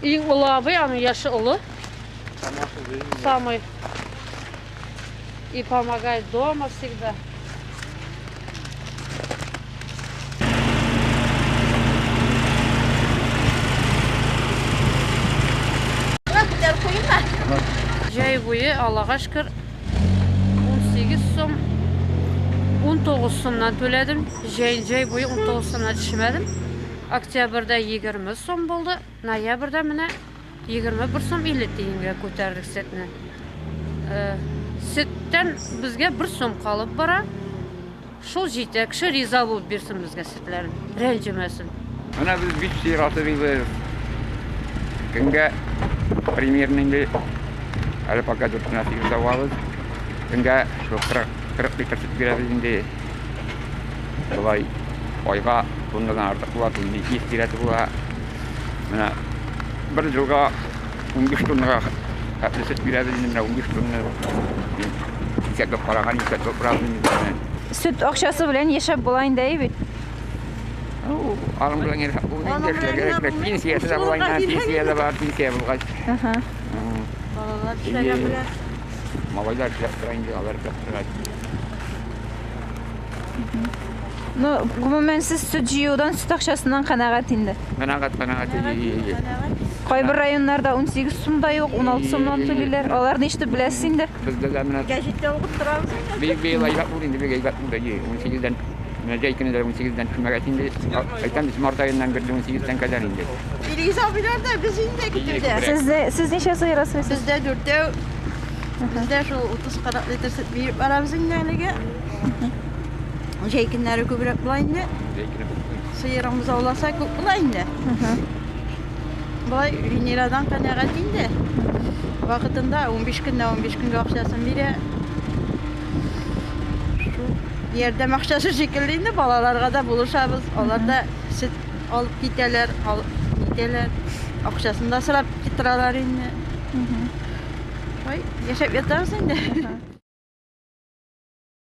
Иң олы абый, аның яше олы. Самый. И помогает дома всегда. Җәй буе, Аллага шөкер, 18 сум, 19 сумнан түләдем. Җәй, җәй буе 19 сумнан төшмәдем. Октябрьдә 20 сум булды. Ноябрьдә менә 21 сум 50 тиенгә күтәрдек сөтне. Сөттән безгә 1 сум калып бара. Шул җитә. Кеше риза булып бирсен безгә сөтләрен, рәнҗемәсен. Менә без биш сыер асрыйбыз. Көнгә примерно инде әле пока дүрт кенә сыер савабыз. Көнгә шул 40 40 литр сөт бирәбез инде. Болай айга тоннадан артык була, тонна 200 тирәсе була. Менә бер елга 15 тоннага хәтле сөт бирәбез инде, менә 15 тонна. Исәпләп караган, исәпләп торабыз инде. Сөт акчасы белән яшәп була инде, әйе бит? Ну, аның белән яшәп булмый инде, эшләргә кирәк. Пенсиясе дә була инде, пенсия дә бар, пенсия булгач. Балалар эшләгән белән. Малайлар эшләп тора инде, алар эшләп тора. Ну, гомумән, сез сөт җыюдан, сөт акчасыннан канәгать инде. Канәгать, канәгать. Кайбер районнарда 18 сум да юк, 16 сумнан түлиләр. Аларны ишетеп беләсез инде. Бездә дә менә Гәҗиттә укып торабыз инде. Бик быел әйбәт булды инде, бик әйбәт булды. 18-дән менә җәй көне дә 18-дән төшмәгәч инде. Әйтәм бит, март аеннан бирле 18-дән кадәр инде. Илгиз абыйлар да без инде көтүдә. Сездә, сез ничә сыер асрыйсыз? Бездә дүртәү. Бездә шул 30-40 литр сөт биреп барабыз инде әлегә. Җәй көннәре күбрәк була инде. Җәй көне күп була. Сыерың бозауласа күп була инде. Болай Венерадан канәгать инде. Вакытында 15 көннән 15 көнгә акчасын бирә. Шул ярдәм акчасы шикелле инде балаларга да булышабыз. Алар да сөт алып китәләр, алып китәләр. Акчасын да сорап торалар инде. Шулай яшәп ятабыз инде.